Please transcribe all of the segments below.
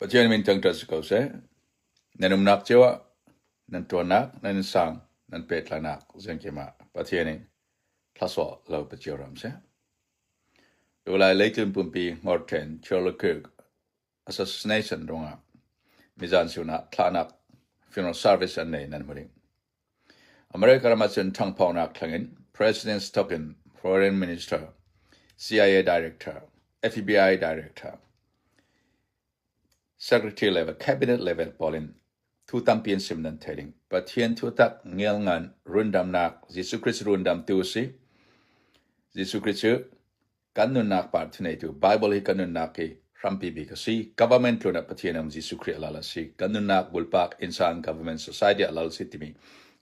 Pathian min thangṭhat si ko seh. Nan umnak cio ah nan ṭuannak, nan innsang, nan pehtlaihnak zenkip ah Pathian in thlasawh lo pe cio ram seh. Tulai leitlun pumpi ngorṭhen Charlie Kirk assassination ruangah mizan sinah thlahnak funeral service an nei nan hmu ding. America ram ahcun ṭhangphawknak thleng in President Stock in Foreign Minister, CIA Director, FBI Director, Secretary level, Cabinet level pawl in thu tampi an sim nan thei ding. Pathian thutak ngialngan rundamnak Jesuh Christ rundamtu a si. Jesuh Christ cu kan nunnak par thuneitu Bible hi kan nunnak hi hrampi bik a si. Government tlun ah Pathian um Jesuh Khrih alal a si. Kan nunnak bulpak innsang government society alal si timi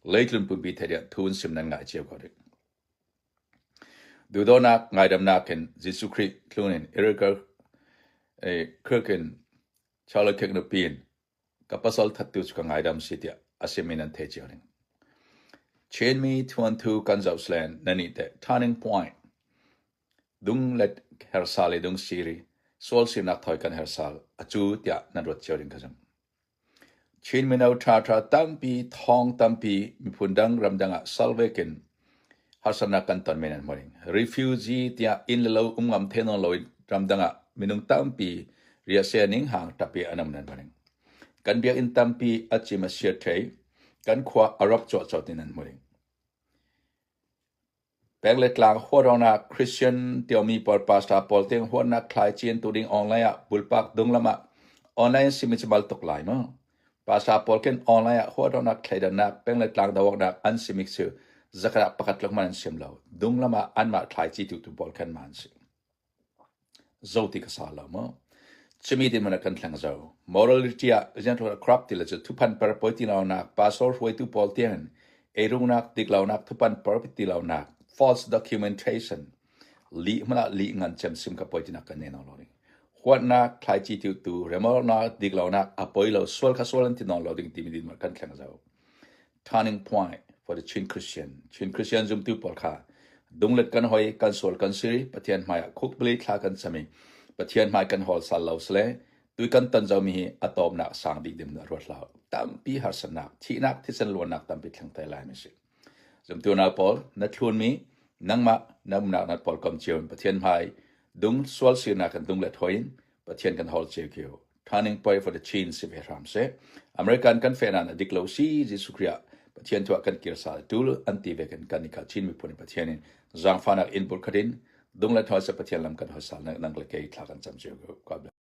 leitlun pumpi thei thu in sim nan ngai cio ko ding. Duhdawnak ngaidamnak in Jesuh Khrih tlun in Erica Kirk in Charlie Kirk nupi in ka pasal thattu cu ka ngaidam si tiah a sim in an thei cio ning. Chinmi thuanthu kan zoh slen nani te turning point dung let hersal i dung siri sual sinak thoi kan hersal acu tiah nan ruat cio ding ka zum. Chin mino ṭhaṭha tampi thawng tampi miphun dang ramdang ah salvekin harsatnak kan ton men an hmuh ding. Refugee tiah inn le lo um ngam the nawn loin ramdang ah minung tampi riahsia ning hang ṭap i an um nan hmuh ding. Kan biakinn tampi a cim a siat ṭhei, kan khua a rawk cuahcuah tin an hmuh ding. Peng le tlang huarawnak Christian tiomi pawl pastor pawl tiang huatnak thlai cin tu ding online ah bulpak dunglam ah online simi cu bal tuk lai mu. Pastor pawl khin online ah huatrawnak thleidannak peng le tlang dawaknak an simi cu zakhat ah pakhat tluk man an sim lo. Dunglam ah anmah thlai ci tu tu pawl khan man si. Zo ti ka sa lo mu. Chimi ti man kan thleng zo. Morality ah rianṭuan corrupt ti le cu thuphan per poi ti lonak pastor hruaitu pawl tiangin eirungnak diklonak thuphan per ti lonak false documentation lih hmanh ah lih ngan cem sim ka poi tinak kan nei lo ding. Huatnak thlaici tu tu remornak diklonak a poi lo sual kha sual an ti nawn lo ding timi din kan thleng zo. Turning point for the Chin Christian. Chin Christian zumtu pawl kha dunglet kan hoi kan sual kan siri Pathian hmai ah khukbili thla kan cam i Pathian hmai kan hawl sal lo sile tui kan ton zomi hi a tawmnak sang bik dim na ruat hlah tampi harsatnak thihnak thisen luannak tampi thleng te lai mi si zumtu na pawl na thlun mi nangmah na umnak na pawl kom cio in Pathian hmai dung sual sirnak kan dunglet hoin Pathian kan hawl cio kio Turning point for the Chin si ve hram seh. American kan fe nan a dik lo si Jesuh Khrih ah Pathian tu ah kan kir sal tul an ti ve kan kan i kha Chin miphun in Pathian in zaangfahnak in bul khat in dung le thol se Pathian lam kan hoi sal nang le kei thla kan cam cio ko. God bless.